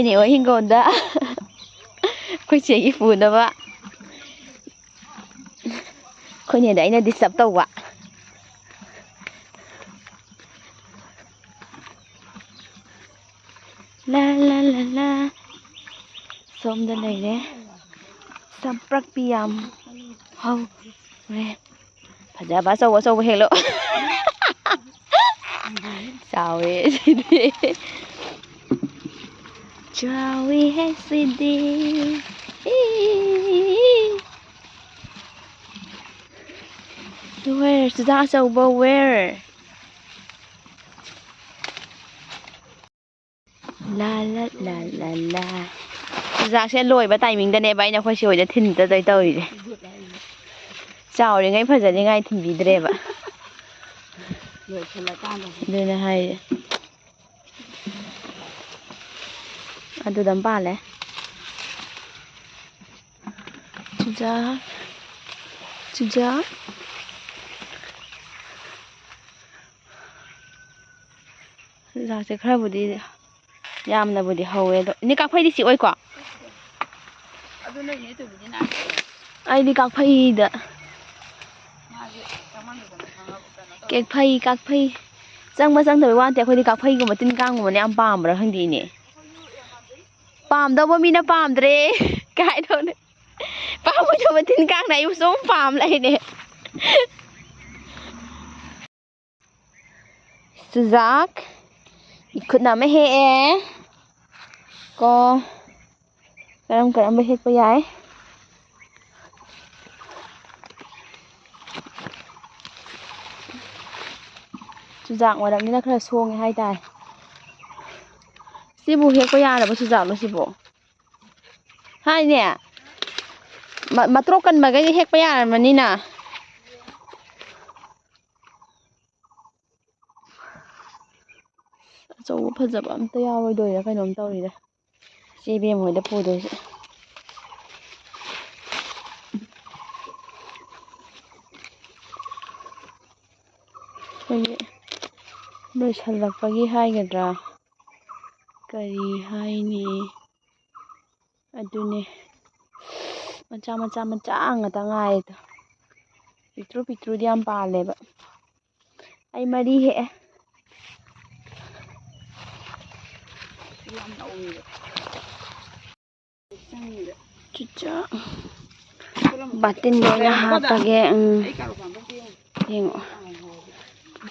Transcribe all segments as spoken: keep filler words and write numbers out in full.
ꯏꯅꯦ ꯍꯣꯏ ꯍꯤꯡꯒꯣꯜꯗ ꯑꯩꯈꯣꯏ ꯆꯦꯒꯤ ꯄꯨꯅꯕ ꯑꯩꯈꯣꯏꯅꯦꯗ ꯑꯩꯅ ꯗꯤꯁꯇꯔꯕ ꯇꯧꯕ꯫ ꯂꯥ ꯂꯥ ꯂꯥ ꯂꯥ꯫ ꯁꯣꯝꯗ ꯂꯩꯔꯦ꯫ ꯆꯝꯄ꯭ꯔꯛꯄꯤ ꯌꯥꯝ ꯍꯧꯔꯦ꯫ ꯐꯖꯕ ꯑꯆꯧ ꯑꯆꯧꯕ ꯍꯦꯛꯂꯣ꯫ ꯆꯥꯎꯋꯦ ꯁꯤꯗꯤ꯫ ꯆꯥꯎꯋꯦ ꯍꯦ ꯁꯤꯗꯤ꯫ ꯏ꯫ Where? ꯆꯨꯖꯥꯛ ꯑꯆꯧꯕ where? ꯂꯥ ꯂꯥ ꯂꯥ ꯂꯥ ꯂꯥ꯫ ꯆꯨꯖꯥꯛꯁꯦ ꯂꯣꯏꯕ timingꯗꯅꯦꯕ ꯑꯩꯅ ꯑꯩꯈꯣꯏ ꯆꯦ ꯍꯣꯏꯗ ꯊꯤꯟꯗꯗꯣꯏ ꯇꯧꯔꯤꯁꯦ꯫ ꯆꯥꯎꯔꯤꯉꯩ ꯐꯖꯅꯤꯡꯉꯥꯏ ꯊꯤꯟꯕꯤꯗ꯭ꯔꯦꯕ꯫ ꯂꯣꯏꯁꯤꯜꯂꯀꯥꯟꯗ꯫ ꯑꯗꯨꯅ ꯍꯥꯏꯁꯦ꯫ ꯑꯗꯨꯗ ꯑꯃ ꯄꯥꯜꯂꯦ꯫ ꯆꯨꯖꯥꯛ꯫ ꯆꯨꯖꯥꯛ꯫ ꯆꯨꯖꯥꯛꯁꯦ ꯈꯔꯕꯨꯗꯤ ꯌꯥꯝꯅꯕꯨꯗꯤ ꯍꯧꯋꯦ ꯑꯗꯣ꯫ ꯏꯅꯦ ꯀꯥꯛꯐꯩꯗꯤ ꯆꯤꯛꯑꯣꯏꯀꯣ? ꯑꯗꯨ ꯅꯣꯏ ꯏꯅꯦ ꯇꯨꯕꯤꯗꯤ ꯅꯥꯏ꯫ ꯑꯩꯗꯤ ꯀꯥꯛꯐꯩꯗ꯫ ꯃꯥꯗꯤ ꯆꯃꯝꯅꯗꯅ ꯈꯪꯉꯕ ꯀꯩꯅꯣ ꯇꯧꯔꯦ꯫ ꯀꯦꯛꯐꯩ, ꯀꯥꯛꯐꯩ꯫ ꯆꯪꯕ ꯆꯪꯗꯕꯩ ꯋꯥ ꯅꯠꯇꯦ, ꯑꯩꯈꯣꯏꯗꯤ ꯀꯥꯛꯐꯩꯒꯨꯝꯕ ꯇꯤꯟ ꯀꯥꯡꯒꯨꯝꯕꯅ ꯌꯥꯝ ꯄꯥꯝꯕ꯭ꯔꯥ ꯈꯪꯗꯦ ꯏꯅꯦ꯫ ꯄꯥꯝꯗꯧꯕ ꯃꯤꯅ ꯄꯥꯝꯗ꯭ꯔꯦ꯫ ꯀꯥꯏꯗꯧꯅꯦ꯫ ꯄꯥꯝꯃꯣꯏꯗꯧꯕ ꯇꯤꯟ ꯀꯥꯡꯅ ꯑꯩꯕꯨ ꯁꯨꯝ ꯄꯥꯝ ꯂꯩꯅꯦ꯫ ꯆꯨꯖꯥꯛ ꯏꯈꯨꯠꯅ ꯑꯃ ꯍꯦꯛꯑꯦ꯫ ꯀꯣ꯫ ꯀꯔꯝ ꯀꯔꯝꯕ ꯍꯦꯛꯄ ꯌꯥꯏ? ꯆꯨꯖꯥꯛ ꯑꯣꯏꯔꯕꯅꯤꯅ ꯈꯔ ꯁꯣꯡꯉꯦ ꯍꯥꯏꯇꯥꯔꯦ꯫ ꯁꯤꯕꯨ ꯍꯦꯛꯄ ꯌꯥꯔꯕ ꯆꯨꯖꯥꯛꯂꯣ ꯁꯤꯕꯣ? ꯍꯥꯏꯅꯦ꯫ ꯃ-, ꯃꯇ꯭ꯔꯣꯛ ꯀꯟꯕꯈꯩꯗꯤ ꯍꯦꯛꯄ ꯌꯥꯔꯝꯃꯅꯤꯅ꯫ ꯑꯆꯧꯕ ꯐꯖꯕ ꯑꯝꯇ ꯌꯥꯎꯔꯣꯏꯗꯣꯏꯔꯥ ꯀꯩꯅꯣꯝ ꯇꯧꯔꯤꯗ꯫ ꯆꯦ ꯏꯕꯦꯝ ꯍꯣꯏꯗ ꯄꯨꯗꯣꯏꯁꯦ꯫ ꯑꯩꯈꯣꯏꯒꯤ ꯂꯣꯏꯁꯜꯂꯛꯄꯒꯤ ꯍꯥꯏꯒꯗ꯭ꯔꯥ? ꯀꯔꯤ ꯍꯥꯏꯅꯤ? ꯑꯗꯨꯅꯦ꯫ ꯃꯆꯥ, ꯃꯆꯥ, ꯃꯆꯥ ꯉꯥꯛꯇ ꯉꯥꯏꯔꯦꯗ꯫ ꯄꯤꯛꯇ꯭ꯔꯨ ꯄꯤꯛꯇ꯭ꯔꯨꯗꯤ ꯌꯥꯝ ꯄꯥꯜꯂꯦꯕ꯫ ꯑꯩ ꯃꯔꯤ ꯍꯦꯛꯑꯦ꯫ ꯆꯨꯆꯥ꯫ ꯕꯥꯇꯤꯟꯗ ꯑꯣꯏꯅ ꯍꯥꯞꯄꯒꯦ꯫ ꯎꯝ꯫ ꯌꯦꯡꯉꯣ꯫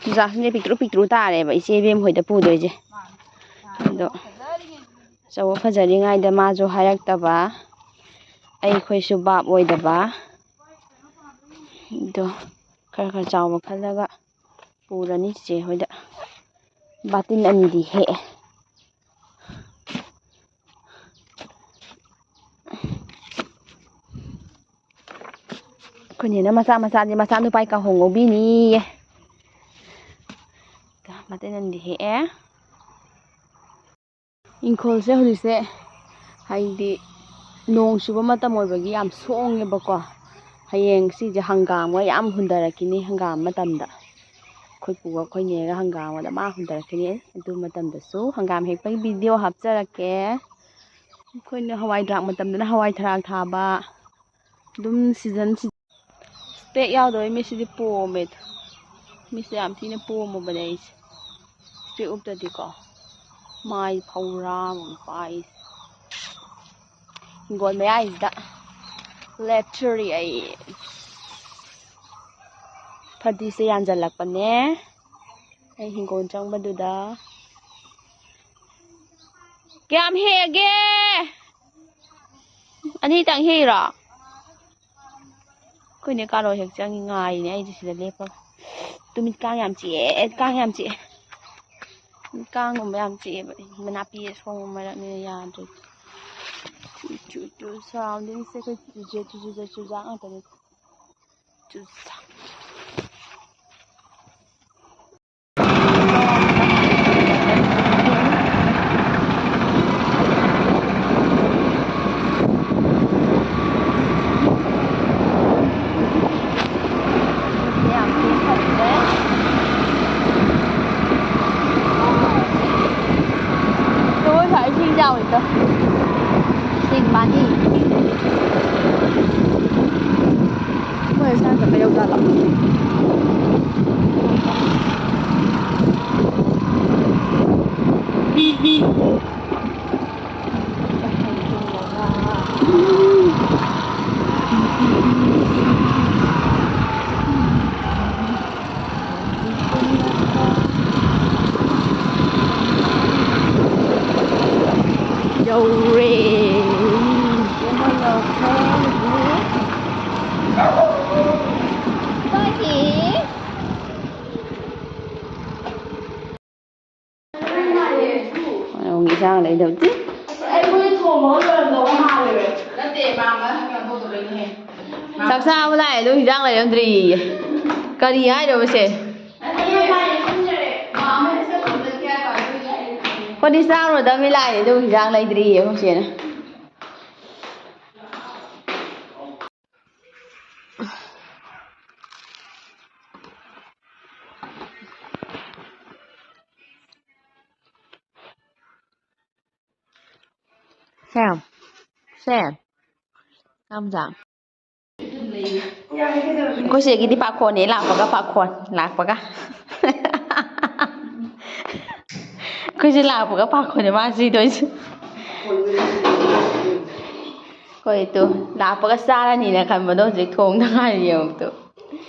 ꯆꯨꯖꯥꯛꯁꯤꯡꯁꯦ ꯄꯤꯛꯇ꯭ꯔꯨ ꯄꯤꯛꯇ꯭ꯔꯨ ꯇꯥꯔꯦꯕ ꯏꯆꯦ ꯏꯕꯦꯝ ꯍꯣꯏꯗ ꯄꯨꯗꯣꯏꯁꯦ꯫ ꯑꯗꯣ ꯑꯆꯧꯕ ꯐꯖꯔꯤꯉꯩꯗ ꯃꯥꯁꯨ ꯍꯥꯏꯔꯛꯇꯕ, ꯑꯩꯈꯣꯏꯁꯨ ꯚꯥꯞ ꯑꯣꯏꯗꯕ꯫ ꯑꯗꯣ ꯈꯔ ꯈꯔ ꯆꯥꯎꯕ ꯈꯜꯂꯒ ꯄꯨꯔꯅꯤ ꯆꯤꯆꯦ ꯍꯣꯏꯗ꯫ ꯕꯥꯇꯤꯟ ꯑꯅꯤꯗꯤ ꯍꯦꯛꯑꯦ꯫ ꯑꯩꯈꯣꯏ ꯅꯦꯅ ꯃꯆꯥ ꯃꯆꯥꯁꯦ ꯃꯆꯥ ꯅꯨꯄꯥꯒꯤ ꯀꯥꯡꯍꯧ ꯉꯧꯕꯤꯅꯤꯌꯦ꯫ ꯕꯥꯇꯤꯟ ꯑꯅꯤꯗꯤ ꯍꯦꯛꯑꯦ꯫ ꯏꯪꯈꯣꯜꯁꯦ ꯍꯧꯖꯤꯛꯁꯦ ꯍꯥꯏꯗꯤ ꯅꯣꯡ ꯆꯨꯕ ꯃꯇꯝ ꯑꯣꯏꯕꯒꯤ ꯌꯥꯝ ꯁꯣꯡꯉꯦꯕꯀꯣ꯫ ꯍꯌꯦꯡ ꯁꯤꯁꯦ ꯍꯪꯒꯥꯝꯒ ꯌꯥꯝ ꯍꯨꯟꯊꯔꯛꯈꯤꯅꯤ ꯍꯪꯒꯥꯝ ꯃꯇꯝꯗ꯫ ꯑꯩꯈꯣꯏ ꯄꯨꯒ ꯑꯩꯈꯣꯏ ꯅꯦꯒ ꯍꯪꯒꯥꯝꯒꯗ ꯃꯥ ꯍꯨꯟꯊꯔꯛꯈꯤꯅꯤ꯫ ꯑꯗꯨ ꯃꯇꯝꯗꯁꯨ ꯍꯪꯒꯥꯝ ꯍꯦꯛꯄꯒꯤ ꯚꯤꯗꯤꯑꯣ ꯍꯥꯞꯆꯔꯛꯀꯦ꯫ ꯑꯩꯈꯣꯏꯅ ꯍꯋꯥꯏ ꯗ꯭ꯔꯥꯛ ꯃꯇꯝꯗꯅ ꯍꯋꯥꯏ ꯊꯔꯥꯛ ꯊꯥꯕ꯫ ꯑꯗꯨꯝ ꯁꯤꯖꯟ ꯁꯤ-, ꯏꯁꯄꯦꯛ ꯌꯥꯎꯗꯕꯩ ꯃꯤꯠꯁꯤꯗꯤ ꯄꯣꯝꯃꯦ꯫ ꯃꯤꯠꯁꯦ ꯌꯥꯝ ꯊꯤꯅ ꯄꯣꯝꯃꯕꯅꯦ ꯑꯩꯁꯦ꯫ ꯏꯁꯄꯦꯛ ꯎꯞꯇꯗꯤꯀꯣ꯫ ꯃꯥꯏ ꯐꯧꯔꯥ ꯑꯃ ꯄꯥꯏ꯫ ꯍꯤꯡꯒꯣꯜ ꯃꯌꯥꯏꯁꯤꯗ ꯂꯦꯞꯆꯔꯤ ꯑꯩ꯫ ꯐꯗꯤꯁꯦ ꯌꯥꯟꯁꯤꯜꯂꯛꯄꯅꯦ꯫ ꯑꯩ ꯍꯤꯡꯒꯣꯜ ꯆꯪꯕꯗꯨꯗ꯫ ꯀꯌꯥꯝ ꯍꯦꯛꯑꯒꯦ? ꯑꯅꯤꯇꯪ ꯍꯦꯛꯏꯔꯣ? ꯑꯩꯈꯣꯏꯅꯦ ꯀꯥꯔꯣ ꯍꯦꯛ ꯆꯪꯉꯤ ꯉꯥꯏꯔꯤꯅꯦ ꯑꯩꯁꯦ ꯁꯤꯗ ꯂꯦꯞꯄꯒ꯫ ꯇꯨꯃꯤꯠ ꯀꯥꯡ ꯌꯥꯝ ꯆꯤꯛꯑꯦ, ꯀꯥꯡ ꯌꯥꯝ ꯆꯤꯛꯑꯦ꯫ ꯀꯥꯡꯒꯨꯝꯕ ꯌꯥꯝ ꯆꯤꯛꯑꯦꯕ꯫ ꯅꯥꯄꯤ ꯑꯁꯣꯡꯕ ꯃꯔꯛꯅꯤꯅ ꯌꯥꯗ꯭ꯔꯦ꯫ ꯆꯨ ꯆꯨ ꯆꯨ ꯁꯔꯥꯎꯟꯗꯤꯡꯁꯦ ꯑꯩꯈꯣꯏ ꯆꯨꯖꯥꯛ, ꯆꯨꯖꯥꯛ, ꯆꯨꯖꯥꯛ ꯉꯥꯛꯇꯅꯤ꯫ ꯆꯨꯖꯥꯛ꯫ ꯍꯣꯏ, ꯁ꯭ꯋꯥꯏꯗ ꯀꯩꯗꯧꯖꯥꯠꯂꯣ? ꯌꯧꯔꯦ꯫ ꯏꯟꯁꯥꯡ ꯂꯩꯗꯧꯗꯤ꯫ ꯆꯥꯛ ꯆꯥꯕ ꯂꯥꯛꯑꯦ, ꯑꯗꯨ ꯍꯤꯟꯖꯥꯡ ꯂꯩꯔꯝꯗ꯭ꯔꯤꯌꯦ꯫ ꯀꯔꯤ ꯍꯥꯏꯅꯣꯕꯁꯦ? ꯑꯩꯈꯣꯏꯗꯤ ꯆꯥꯔꯨꯔꯗꯕꯅꯤ ꯂꯥꯛꯑꯦ, ꯑꯗꯨ ꯍꯤꯟꯖꯥꯡ ꯂꯩꯗ꯭ꯔꯤꯌꯦ ꯑꯩꯈꯣꯏ ꯆꯦꯅ꯫ ꯁꯦ, ꯁꯦ, ꯀꯝꯖꯥ꯫ ꯑꯩꯈꯣꯏ ꯆꯦꯒꯤꯗꯤ ꯄꯥꯈꯣꯟꯅꯦ, ꯂꯥꯛꯄꯒ ꯄꯥꯈꯣꯟ, ꯂꯥꯛꯄꯒ꯫ ꯑꯩꯈꯣꯏꯁꯦ ꯂꯥꯛꯄꯒ ꯄꯥꯈꯣꯟꯅꯦ ꯃꯥ ꯆꯨꯗꯣꯏꯁꯦ꯫ ꯍꯣꯏ, ꯇꯨ, ꯂꯥꯛꯄꯒ ꯆꯥꯔꯅꯤꯅ ꯈꯟꯕꯗꯣ ꯍꯧꯖꯤꯛ ꯊꯣꯡꯗ ꯉꯥꯏꯔꯤ, ꯌꯦꯡꯉꯨ ꯇꯨ꯫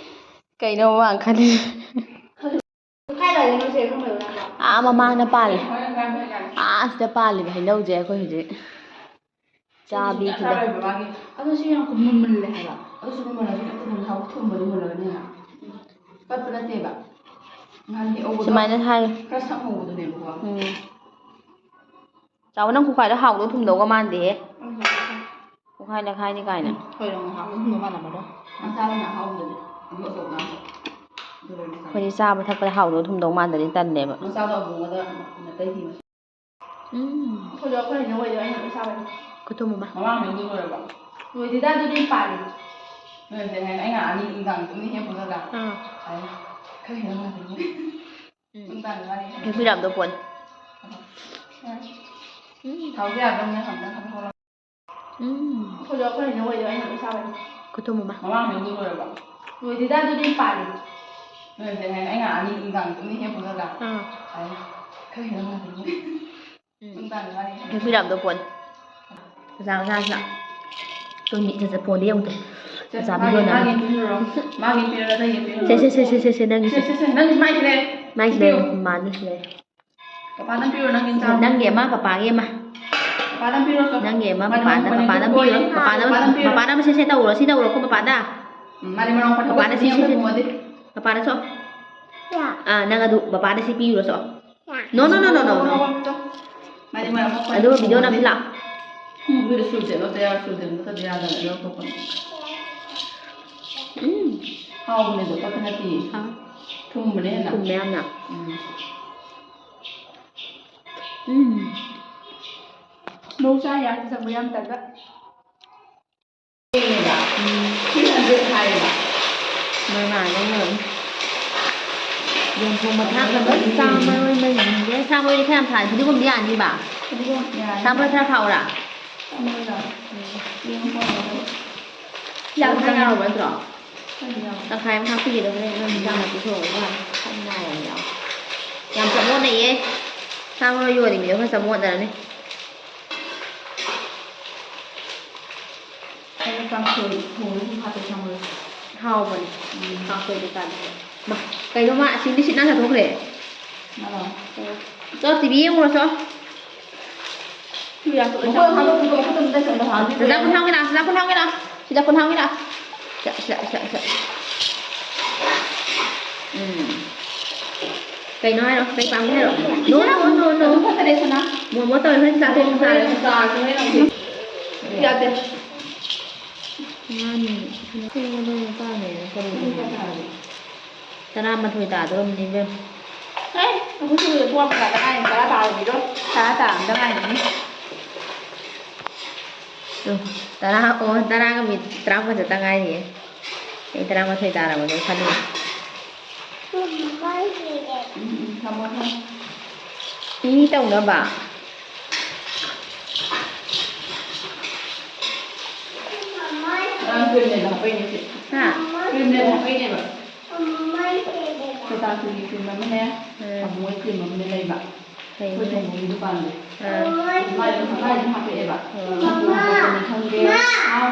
ꯀꯩꯅꯣ ꯃꯥ ꯈꯜꯂꯤ? ꯀꯥꯏ ꯂꯩꯔꯤꯅꯣ ꯆꯦ, ꯈꯪꯗꯕ ꯅꯪꯕꯣ? ꯑꯥ, ꯃꯃꯥꯡꯗ ꯄꯥꯜꯂꯦ꯫ ꯑꯥ, ꯁꯤꯗ ꯄꯥꯜꯂꯤꯕ ꯍꯩꯅꯧꯁꯦ ꯑꯩꯈꯣꯏ ꯍꯧꯖꯤꯛ ꯆꯥꯕꯤ ꯈꯤꯇꯪ꯫ ꯑꯗꯣ ꯁꯤ ꯌꯥꯝ ꯃꯨꯟꯃꯜꯂꯦ ꯍꯥꯏꯕ꯫ ꯑꯗꯨꯁꯨ ꯃꯨꯟꯃꯜꯂꯁꯨ ꯈꯤꯇꯪ ꯊꯨꯝꯕꯗꯤ ꯃꯨꯜꯂꯒꯅꯤ ꯍꯥꯏꯕ꯫ ꯄꯠꯄ ꯅꯠꯇꯦꯕ꯫ ꯅꯍꯥꯟ ꯍꯦꯛꯍꯧꯕꯗꯣ ꯁꯨꯃꯥꯏꯅ ꯍꯥꯏ꯫ ꯈꯔ ꯁꯪꯍꯧꯕꯗꯨꯅꯦꯕꯀꯣ꯫ ꯎꯝ꯫ ꯆꯥꯎꯕ, ꯅꯪ ꯈꯨꯈꯥꯏꯗꯣ ꯍꯥꯎꯗꯧ ꯊꯨꯝꯗꯧꯒ ꯃꯥꯟꯗꯦꯍꯦ꯫ ꯎꯝ꯫ ꯄꯨꯡꯈꯥꯏ ꯅꯈꯥꯏꯅꯤ ꯀꯥꯏꯅ꯫ ꯎꯝ, ꯍꯣꯏ, ꯅꯪ ꯉꯥꯏꯍꯥꯛ ꯑꯗꯨꯝ ꯃꯥꯟꯅꯕꯗꯣ꯫ ꯃꯆꯥꯗꯨꯅ ꯑꯍꯥꯎꯕꯗꯨꯅꯦ, ꯑꯗꯨ ꯑꯆꯧꯕꯗꯣ ꯅꯠꯇꯦ꯫ ꯑꯗꯨ ꯑꯣꯏꯔꯗꯤ ꯆꯥꯅꯤꯡꯉꯦ꯫ ꯑꯩꯈꯣꯏꯗꯤ ꯆꯥꯕ ꯊꯛꯄꯗ ꯍꯥꯎꯗꯧ ꯊꯨꯝꯗꯧ ꯃꯥꯟꯗꯗꯤ ꯇꯜꯂꯦꯕ꯫ ꯃꯆꯥꯗꯣ ꯑꯕꯨꯡꯉꯣꯗ ꯅꯇꯩ ꯊꯤꯕ꯫ ꯎꯝ꯫ ꯑꯩꯈꯣꯏꯁꯨ ꯑꯩꯈꯣꯏ ꯍꯩꯅꯧ ꯑꯣꯏꯗꯣ ꯑꯩꯅ ꯑꯗꯨꯝ ꯆꯥꯕꯅꯤ꯫ ꯈꯨꯊꯨꯝ ꯑꯃ꯫ ꯃꯃꯥꯡ ꯍꯩꯅꯧꯗꯣ ꯂꯣꯏꯔꯕꯣ? ꯂꯣꯏꯗꯦꯗ, ꯑꯗꯨꯗꯤ ꯄꯥꯜꯂꯤ꯫ ꯂꯣꯏꯔꯗꯤ ꯍꯥꯏꯅ ꯑꯩꯅ ꯑꯅꯤ ꯅꯨꯡꯗꯥꯡ ꯑꯗꯨꯝ ꯍꯦꯛ ꯄꯨꯔꯒ꯫ ꯑꯥ꯫ ꯍꯥꯏ꯫ ꯈꯔ ꯍꯦꯟꯅ ꯃꯥꯟꯅꯩꯌꯦ꯫ ꯎꯝ꯫ ꯅꯨꯡꯗꯥꯡꯗ ꯃꯥꯅꯤ꯫ ꯍꯦꯛꯄꯤꯔꯛꯑꯝꯗꯧ ꯄꯣꯠꯅꯤ꯫ ꯎꯝ꯫ ꯊꯥꯎꯁꯦ ꯌꯥꯗ꯭ꯔꯕꯅꯤꯅ ꯈꯪꯗꯦ꯫ ꯎꯝ꯫ ꯑꯩꯈꯣꯏꯁꯨ ꯑꯩꯈꯣꯏ ꯍꯩꯅꯧ ꯑꯣꯏꯗꯣ ꯑꯩꯅ ꯑꯗꯨꯝ ꯆꯥꯕꯅꯤ꯫ ꯈꯨꯊꯨꯝ ꯑꯃ꯫ ꯃꯃꯥꯡ ꯍꯩꯅꯧꯗꯣ ꯂꯣꯏꯔꯕꯣ? ꯂꯣꯏꯗꯦꯗ, ꯑꯗꯨꯗꯤ ꯄꯥꯜꯂꯤ꯫ ꯂꯣꯏꯗꯦ ꯍꯥꯏ, ꯑꯩ ꯉꯥ ꯑꯅꯤ ꯅꯨꯡꯗꯥꯡ ꯑꯅꯤ ꯍꯦꯛ ꯄꯨꯔꯒ꯫ ꯑꯥ꯫ ꯑꯩ ꯈꯔ ꯍꯦꯟꯅ ꯉꯥꯏꯈꯤꯒꯦ꯫ ꯎꯝ꯫ ꯅꯨꯡꯗꯥꯡ ꯉꯥꯏꯈꯤꯒꯦ꯫ ꯍꯦꯛꯄꯤꯔꯛꯑꯝꯗꯣ ꯐꯣꯟ꯫ ꯆꯥꯆꯥ, ꯆꯥꯆꯥ꯫ ꯇꯣ ꯃꯤꯠ ꯆꯠ ꯆꯠ ꯐꯣꯟꯗ ꯌꯦꯡꯉꯨ ꯇꯣ꯫ ꯁꯦ, ꯆꯥꯆꯥ ꯃꯥꯒꯤ, ꯚꯤꯗꯤꯑꯣ ꯅꯝꯃꯤ꯫ ꯃꯥꯒꯤ ꯄꯤꯔꯨꯔꯣ꯫ ꯃꯥꯒꯤ ꯄꯤꯔꯨꯔꯣ, ꯅꯪꯒꯤ ꯄꯤꯔꯨꯔꯣ꯫ ꯁꯦ, ꯁꯦ, ꯁꯦ, ꯁꯦ, ꯁꯦ, ꯁꯦ, ꯅꯪꯒꯤ ꯁꯦ, ꯁꯦ꯫ ꯁꯦ, ꯁꯦ, ꯅꯪꯒꯤ ꯃꯥꯏꯁꯦ ꯂꯩ꯫ ꯃꯥꯏꯁꯦ ꯂꯩ, ꯄꯤꯌꯨ꯫ ꯃꯥꯅꯤ ꯁꯤꯗ ꯂꯩ꯫ ꯄꯄꯥꯗ ꯄꯤꯔꯨꯔꯣ, ꯅꯪꯒꯤ ꯏꯟꯁꯥꯡ꯫ ꯅꯪꯒꯤ ꯑꯃ ꯄꯄꯥꯒꯤ ꯑꯃ꯫ ꯄꯄꯥꯗ ꯄꯤꯔꯨꯔꯣ, ꯆꯣ꯫ ꯅꯪꯒꯤ ꯑꯃ ꯃꯅꯤꯡ ꯄꯄꯥꯗ, ꯃꯅꯤꯡ ꯄꯄꯥꯗ ꯄꯤꯔꯨꯔꯣ꯫ ꯄꯤꯔꯣ꯫ ꯄꯄꯥꯗ ꯄꯄꯥꯗ ꯄꯤꯔꯨꯔꯣ꯫ ꯄꯄꯥꯗ ꯑꯃ ꯁꯦ, ꯁꯦ ꯇꯧꯔꯣ, ꯁꯤ ꯇꯧꯔꯣ, ꯑꯩꯈꯣꯏ ꯄꯄꯥꯗ꯫ ꯎꯝ, ꯃꯥꯗꯤ ꯃꯔꯣꯡ ꯄꯄꯥꯗ ꯁꯤ, ꯁꯤ, ꯁꯤ꯫ ꯄꯄꯥꯗ ꯆꯣ꯫ ꯑꯥ, ꯅꯪ ꯑꯗꯨ ꯄꯄꯥꯗ ꯁꯤ ꯄꯤꯔꯨꯔꯣ, ꯆꯣ꯫ No, no, no, no, no, no. ꯃꯥꯗꯤ ꯃꯔꯝ ꯃꯣꯛꯄꯅꯤ ꯑꯗꯨꯒ ꯚꯤꯗꯤꯑꯣ ꯈꯪꯄꯣꯟꯇꯦ꯫ ꯅꯝꯁꯤꯜꯂꯣ꯫ ꯎꯝ, ꯃꯤꯗ ꯁꯨꯔꯁꯦ, ꯂꯣꯠꯇ ꯌꯥꯔ ꯁꯨꯔꯁꯦ, ꯂꯣꯠꯇꯗꯤ ꯌꯥꯗꯕꯅꯦ, ꯂꯧꯊꯣꯛꯄꯅꯦ꯫ ꯎꯝ꯫ ꯍꯥꯎꯕꯅꯦ ꯑꯗꯣ, ꯀꯛꯄ ꯅꯠꯇꯤꯌꯦ꯫ ꯍꯥꯎ꯫ ꯊꯨꯝꯕꯅꯦ ꯍꯦꯟꯅ꯫ ꯊꯨꯝꯃꯦ ꯌꯥꯝꯅ꯫ ꯎꯝ꯫ ꯎꯝ꯫ ꯃꯧ ꯆꯥ ꯌꯥꯗ ꯆꯪꯕ ꯌꯥꯝ ꯇꯟꯕ꯫ ꯎꯝ꯫ Three hundred ꯍꯥꯏꯌꯦꯕ꯫ ꯃꯣꯏ ꯃꯥꯅ ꯂꯧꯅꯔꯝꯅꯤ꯫ ꯌꯦꯟ ꯊꯣꯡꯕ ꯊꯥꯛꯅꯕ ꯁꯥ ꯃꯔꯣꯏ ꯃꯔꯤꯁꯤꯡꯁꯦ, ꯁꯥ ꯃꯔꯣꯏꯗꯤ ꯈꯔ ꯌꯥꯝ ꯊꯥꯛꯑꯗꯤ ꯐꯗꯤꯒꯣꯝꯗꯤ ꯌꯥꯅꯤꯕ? ꯐꯗꯤꯒꯣꯝ ꯌꯥꯅꯤ꯫ ꯁꯥ ꯃꯔꯣꯏ ꯈꯔ ꯊꯥꯛꯎꯔꯥ? ꯁꯥ ꯃꯔꯣꯏꯔꯣ? ꯎꯝ꯫ ꯌꯦꯡꯉꯣ ꯀꯣꯟꯅ꯫ ꯌꯥꯝ ꯆꯪ ꯌꯥꯎꯔꯕ ꯅꯠꯇ꯭ꯔꯣ? ꯆꯪ ꯌꯥꯎꯔꯦ꯫ ꯇꯪꯈꯥꯏ ꯑꯃ ꯍꯥꯞꯄꯤꯒꯦ, ꯑꯗꯨꯒ ꯅꯪ ꯏꯟꯖꯥꯡ ꯅꯥꯄꯤ ꯊꯣꯡꯉꯒ ꯈꯟ ꯉꯥꯏꯔꯒꯦ꯫ ꯌꯥꯝ ꯆꯃꯣꯠꯅꯩꯌꯦ꯫ ꯁꯥ ꯃꯔꯣꯏ ꯌꯣꯜꯂꯤꯃꯤꯗꯣ ꯈꯔ ꯆꯃꯣꯠꯅꯔꯅꯤ꯫ ꯑꯩꯅ ꯀꯥꯡꯁꯣꯏ ꯊꯣꯡꯕꯗ ꯁꯨꯝ ꯍꯥꯞꯄꯦ ꯈꯪꯕ꯭ꯔꯥ? ꯍꯥꯎꯕꯅꯦ꯫ ꯎꯝ꯫ ꯀꯥꯡꯁꯣꯏ ꯀꯩꯀꯥꯗꯨꯁꯨ꯫ ꯃꯥ, ꯀꯩꯅꯣ ꯃꯥ ꯑꯁꯤ ꯂꯤꯁꯤꯠ ꯅꯥꯟ ꯆꯠꯊꯣꯛꯈ꯭ꯔꯦ꯫ ꯃꯥꯔꯣ? ꯆꯣ, ꯇꯤ ꯚꯤ ꯌꯦꯡꯉꯨꯔꯣ ꯆꯣ꯫ ꯃꯈꯣꯏ ꯍꯥꯞꯄ ꯄꯨꯊꯣꯛꯑꯣ, ꯈꯨꯠꯇ ꯑꯝꯇ ꯆꯠꯂꯣ, ꯍꯥꯟꯅꯗꯤ ꯁꯤꯗ ꯀꯨꯟ ꯍꯥꯞꯀꯦ ꯂꯥꯎ, ꯁꯤꯗ ꯀꯨꯟ ꯍꯥꯞꯀꯦ ꯂꯥꯎ꯫ ꯁꯤꯗ ꯀꯨꯟ ꯍꯥꯞꯀꯦ ꯂꯥꯎ꯫ ꯁꯤꯗ, ꯁꯤꯗ, ꯁꯤꯗ, ꯁꯤꯗ꯫ ꯎꯝ꯫ ꯀꯩꯅꯣ ꯍꯥꯏꯔꯣ? ꯀꯩ ꯄꯥꯝꯒꯦ ꯍꯥꯏꯔꯣ? No, no, no, no, no꯫ ꯑꯗꯨ ꯐꯠꯇꯔꯦ, ꯁꯅꯥ꯫ ꯃꯣꯃꯣ ꯇꯧꯔꯦ, ꯍꯣꯔꯦꯟ ꯆꯥꯊꯣꯛ ꯆꯥꯔꯦ꯫ ꯆꯥꯔꯁꯤ ꯍꯣꯔꯦꯟ ꯑꯃꯨꯛ꯫ ꯌꯥꯗꯦ꯫ ꯃꯥꯅꯤ꯫ ꯇꯔꯥꯃꯥꯊꯣꯏ ꯇꯥꯗꯣꯔꯝꯅꯤ ꯏꯕꯦꯝ꯫ ꯑꯦ, ꯑꯩꯈꯣꯏ ꯁꯨꯔꯦ, ꯄꯨꯡ ꯃꯈꯥꯏꯗ ꯉꯥꯏꯔꯤ, ꯇꯔꯥ ꯇꯥꯔꯝꯈꯤꯔꯣꯏ꯫ ꯇꯔꯥ ꯇꯥꯔꯝꯗ ꯉꯥꯏꯔꯤꯅꯦ꯫ ꯎꯝ, ꯇꯔꯥ, ꯑꯣ, ꯇꯔꯥꯒ ꯃꯤꯅꯤꯠ ꯇꯔꯥꯃꯥꯄꯜ ꯆꯠꯇ ꯉꯥꯏꯔꯤꯌꯦ꯫ ꯑꯩ ꯇꯔꯥꯃꯥꯊꯣꯏ ꯇꯥꯔꯕꯗꯣ ꯈꯜꯂꯨꯔꯦ꯫ ꯎꯝ, ꯎꯝ, ꯊꯝꯃꯣ, ꯊꯝꯃꯣ꯫ ꯏ ꯇꯧꯅꯕ꯫ ꯀ꯭ꯔꯤꯝꯅꯦꯕ ꯍꯥꯞꯄꯛꯏꯅꯦ ꯁꯤ꯫ ꯍꯥ? ꯀ꯭ꯔꯤꯝꯅꯦꯕ ꯍꯥꯞꯄꯛꯏꯅꯦꯕ꯫ ꯁꯣꯇꯥꯁꯨꯒꯤ ꯀ꯭ꯔꯤꯝ ꯑꯃꯅꯦ, ꯎꯝ꯫ ꯑꯃꯨꯕ ꯀ꯭ꯔꯤꯝ ꯑꯃꯅꯦ ꯂꯩꯕ꯫ ꯐꯩꯅꯦ꯫ ꯑꯩꯈꯣꯏ ꯊꯣꯡꯕꯒꯤ ꯗꯨꯀꯥꯟꯗꯣ꯫ ꯑꯥ꯫ ꯃꯥꯏ ꯑꯗꯨꯝ, ꯃꯥꯏ ꯑꯗꯨꯝ ꯍꯥꯞꯄꯛꯑꯦꯕ꯫ ꯑꯣ꯫ ꯃꯥꯏ ꯈꯪꯗꯦ꯫ ꯍꯥꯎ꯫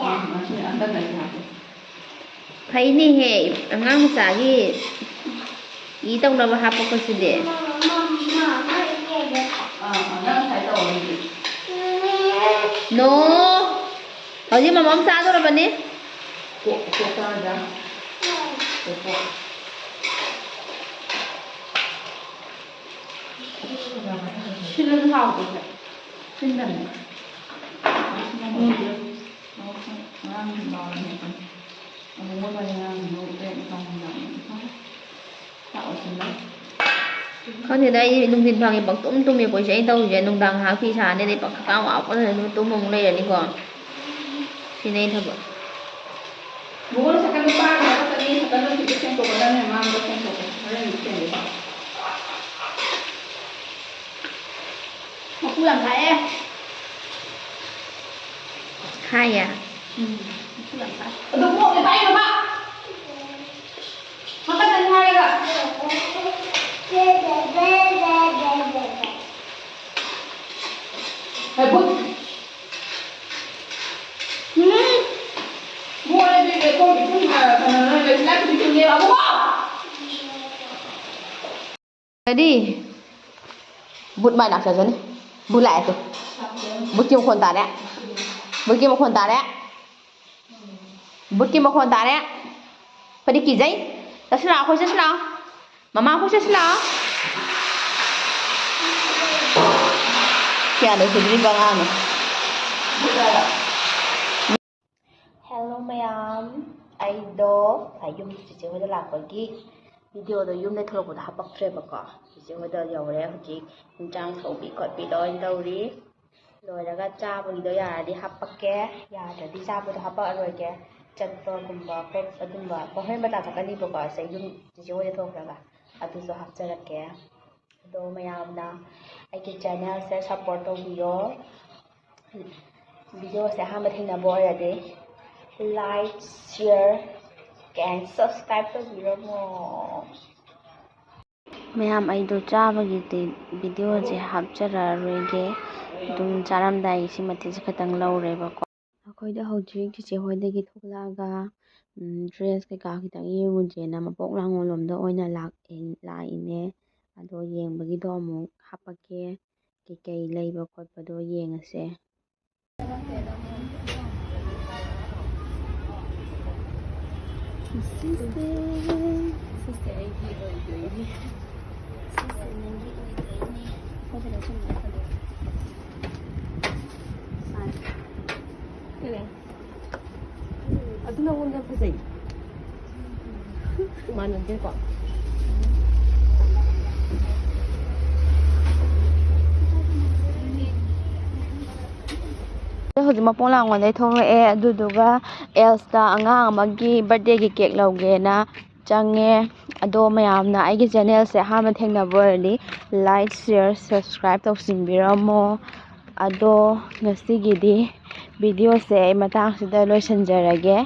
ꯑꯥ, ꯉꯁꯤ ꯍꯟꯗꯛ ꯉꯁꯤ ꯍꯥꯞꯄꯦ꯫ ꯐꯩꯅꯦꯍꯦ, ꯑꯉꯥꯡ ꯃꯆꯥꯒꯤ ꯏ ꯇꯧꯅꯕ ꯍꯥꯞꯄꯛꯄꯁꯤꯗꯤ꯫ ꯑꯥ, ꯑꯥ, ꯅꯪ ꯉꯁꯥꯏ ꯇꯧꯔꯝꯃꯤꯗꯨꯗꯤ꯫ No! ꯍꯧꯖꯤꯛ ꯃꯃꯝ ꯆꯥꯗꯣꯔꯕꯅꯤ꯫ ꯀꯣꯛ, ꯀꯣꯛ ꯆꯥꯔꯗ꯭ꯔꯥ? ꯀꯣꯛ, ꯀꯣꯛ꯫ ꯁꯤꯜꯂꯁꯨ ꯍꯥꯎꯇꯦ꯫ ꯁꯤꯟꯗꯕꯅꯦ꯫ ꯎꯝ꯫ ꯉꯔꯥꯡ ꯅꯨꯡꯗꯥꯡ ꯋꯥꯏꯔꯝ ꯍꯦꯛꯄꯅꯦ꯫ ꯑꯃꯨꯕ ꯃꯔꯤ ꯉꯔꯥꯡ ꯂꯧꯔꯦ, ꯏꯟꯁꯥꯡ ꯅꯨꯡꯗꯥꯡ ꯏꯟꯁꯥꯡ ꯆꯥꯛ ꯂꯣꯏꯁꯤꯜꯂꯦ꯫ ꯈꯪꯗꯦꯗ, ꯑꯩ ꯅꯨꯡꯊꯤꯟ ꯐꯪꯉꯦ ꯄꯪꯇꯨꯝ ꯇꯨꯝꯃꯦꯀꯣ꯫ ꯑꯩꯁꯦ ꯑꯩꯅ ꯇꯧꯔꯤꯁꯦ, ꯅꯨꯡꯗꯥꯡ ꯉꯥꯏꯍꯥꯛ ꯐꯤ ꯁꯥꯔꯅꯤ, ꯑꯗꯩ ꯄꯪꯀꯥ ꯋꯥꯕꯅ ꯑꯗꯨꯝ ꯇꯨꯝꯃ ꯑꯃꯨꯛ ꯂꯩꯔꯅꯤꯀꯣ꯫ ꯁꯤꯅꯦ ꯑꯩ ꯊꯕꯛ꯫ ꯕꯣꯜ ꯁꯥꯏꯀꯜꯗꯣ ꯄꯥꯏꯔꯒ ꯆꯠꯂꯤ, ꯁꯥꯏꯀꯜꯗꯣ ꯁꯤꯗ ꯁꯦꯡꯗꯣꯛꯀꯗꯕꯅꯦ, ꯃꯥꯡꯗ ꯁꯦꯡꯗꯣꯛꯀꯦ, ꯍꯣꯔꯦꯟ ꯁꯦꯡꯗꯣꯛꯀꯦ꯫ ꯃꯀꯨ ꯌꯥꯝ ꯊꯥꯛꯑꯦ꯫ ꯍꯥꯏꯌꯦ? ꯎꯝ, ꯃꯀꯨ ꯌꯥꯝ ꯊꯥꯛꯑꯦ꯫ ꯑꯗꯣ ꯃꯣꯠꯂꯦ ꯄꯥꯏꯅꯣꯕ꯫ ꯍꯥꯀꯠꯆꯅꯤ ꯍꯥꯏꯔꯒ꯫ ꯍꯦ, ꯚꯨꯠ꯫ ꯎꯝ꯫ ꯃꯣꯠꯂꯦ ꯑꯗꯨꯏꯗꯤ ꯂꯩꯈꯣꯝ ꯏꯁꯤꯡ, ꯑ, ꯀꯩꯅꯣ, ꯅꯣꯏ ꯂꯩꯁꯤꯜꯂꯥꯏ ꯈꯨꯗꯤꯡ ꯆꯨꯝꯅꯦꯕ꯫ ꯑꯕꯨꯡꯉꯣ! ꯀꯔꯤ? ꯕꯨꯠ ꯃꯥꯏ ꯂꯥꯛꯆꯖꯅꯤ꯫ ꯕꯨꯠ ꯂꯥꯛꯑꯦ ꯇꯨ꯫ ꯕꯨꯠꯀꯤ ꯃꯈꯣꯟ ꯇꯥꯔꯦ꯫ ꯕꯨꯠꯀꯤ ꯃꯈꯣꯟ ꯇꯥꯔꯦ꯫ ꯕꯨꯠꯀꯤ ꯃꯈꯣꯟ ꯇꯥꯔꯦ꯫ ꯑꯩꯈꯣꯏꯗꯤ ꯀꯤꯖꯩ꯫ ꯆꯠꯁꯤ ꯂꯥꯛꯑꯣ, ꯑꯩꯈꯣꯏ ꯆꯠꯁꯤ ꯂꯥꯛꯑꯣ꯫ ꯃꯃꯥ, ꯑꯩꯈꯣꯏ ꯆꯠꯁꯤ ꯂꯥꯛꯑꯣ꯫ ꯀꯌꯥ ꯂꯣꯏꯁꯤꯟꯗ꯭ꯔꯤꯕ ꯑꯉꯥꯡꯅꯣ꯫ Hello ꯃꯌꯥꯝ, ꯑꯩꯗꯣ ꯉꯁꯥꯏ ꯌꯨꯝ ꯆꯤꯆꯦ ꯍꯣꯏꯗ ꯂꯥꯛꯄꯒꯤ videoꯗꯣ ꯌꯨꯝꯗ ꯊꯣꯛꯂꯛꯄꯗ ꯍꯥꯄꯛꯇ꯭ꯔꯦꯕꯀꯣ꯫ ꯆꯤꯆꯦ ꯍꯣꯏꯗ ꯌꯧꯔꯦ ꯍꯧꯖꯤꯛ, ꯏꯟꯁꯥꯡ ꯁꯧꯕꯤ ꯈꯣꯠꯄꯤ ꯂꯣꯏ ꯇꯧꯔꯤ꯫ ꯂꯣꯏꯔꯒ ꯆꯥꯕꯒꯤꯗꯣ ꯌꯥꯔꯗꯤ ꯍꯥꯄꯛꯀꯦ, ꯌꯥꯗ꯭ꯔꯗꯤ ꯆꯥꯕꯗꯣ ꯍꯥꯄꯛꯑꯔꯣꯏꯒꯦ꯫ ꯆꯠꯄꯒꯨꯝꯕ ꯈꯣꯠ-, ꯑꯗꯨꯝꯕ ꯍꯣꯔꯦꯟ ꯕꯖꯥꯔ ꯆꯠꯀꯅꯤꯕꯀꯣ꯫ ꯁꯦ ꯌꯨꯝ ꯆꯤꯆꯦ ꯍꯣꯏꯗ ꯊꯣꯛꯈ꯭ꯔꯒ ꯑꯗꯨꯁꯨ ꯍꯥꯞꯆꯔꯛꯀꯦ꯫ ꯑꯗꯣ ꯃꯌꯥꯝꯅ ꯑꯩꯒꯤ channelꯁꯦ support ꯇꯧꯕꯤꯌꯣ꯫ ꯚꯤꯗꯤꯑꯣꯁꯦ ꯑꯍꯥꯟꯕ ꯊꯦꯡꯅꯕ ꯑꯣꯏꯔꯗꯤ like, share and subscribe ꯇꯧꯕꯤꯔꯝꯃꯣ꯫ ꯃꯌꯥꯝ, ꯑꯩꯗꯣ ꯆꯥꯕꯒꯤꯗꯤ ꯚꯤꯗꯤꯑꯣꯁꯦ ꯍꯥꯞꯆꯔꯛꯑꯔꯣꯏꯒꯦ꯫ ꯑꯗꯨꯝ ꯆꯥꯔꯝꯗꯥꯏꯒꯤ ꯁꯤ ꯃꯇꯦꯛꯁꯦ ꯈꯛꯇꯪ ꯂꯧꯔꯦꯕꯀꯣ꯫ ꯑꯩꯈꯣꯏꯗꯣ ꯍꯧꯖꯤꯛ ꯆꯤꯆꯦ ꯍꯣꯏꯗꯒꯤ ꯊꯣꯛꯂꯛꯑꯒ, ꯎꯝ, ꯗ꯭ꯔꯦꯁ ꯀꯩꯀꯥ ꯈꯤꯇꯪ ꯌꯦꯡꯉꯨꯁꯦꯅ ꯃꯄꯣꯛ ꯂꯥꯡꯉꯣꯜ ꯂꯣꯝꯗ ꯑꯣꯏꯅ ꯂꯥꯛꯑꯦ, ꯂꯥꯛꯏꯅꯦ꯫ ꯑꯗꯣ ꯌꯦꯡꯕꯒꯤꯗꯣ ꯑꯃꯨꯛ ꯍꯥꯄꯛꯀꯦ, ꯀꯩꯀꯩ ꯂꯩꯕ ꯈꯣꯠꯄꯗꯣ ꯌꯦꯡꯉꯁꯦ꯫ ꯁꯤꯁꯦ, ꯁꯤꯁꯦ ꯑꯩꯒꯤ ꯑꯣꯏꯗꯣꯏꯅꯤ꯫ ꯁꯤꯁꯦ ꯅꯪꯒꯤ ꯑꯣꯏꯗꯣꯏꯅꯤ꯫ ꯀꯩꯅꯣ? ꯑꯗꯨ ꯅꯉꯣꯟꯗ ꯐꯖꯩ꯫ ꯃꯥꯟꯅꯗꯦꯀꯣ? ꯑꯩ ꯍꯧꯖꯤꯛ ꯃꯄꯣꯛ ꯂꯥꯡꯒꯣꯜꯗꯩ ꯊꯣꯛꯂꯛꯑꯦ, ꯑꯗꯨꯗꯨꯒ ꯑꯦꯜꯁꯇ ꯑꯉꯥꯡ ꯑꯃꯒꯤ ꯕꯥꯔꯗꯦꯒꯤ ꯀꯦꯛ ꯂꯧꯒꯦꯅ ꯆꯪꯉꯦ꯫ ꯑꯗꯣ ꯃꯌꯥꯝꯅ ꯑꯩꯒꯤ ꯆꯦꯅꯦꯜꯁꯦ ꯑꯍꯥꯟꯕ ꯊꯦꯡꯅꯕ ꯑꯣꯏꯔꯗꯤ like, share, subscribe ꯇꯧꯁꯤꯟꯕꯤꯔꯝꯃꯣ꯫ ꯑꯗꯣ ꯉꯁꯤꯒꯤꯗꯤ ꯚꯤꯗꯤꯑꯣꯁꯦ ꯑꯩ ꯃꯇꯥꯡꯁꯤꯗ ꯂꯣꯏꯁꯤꯟꯖꯔꯒꯦ꯫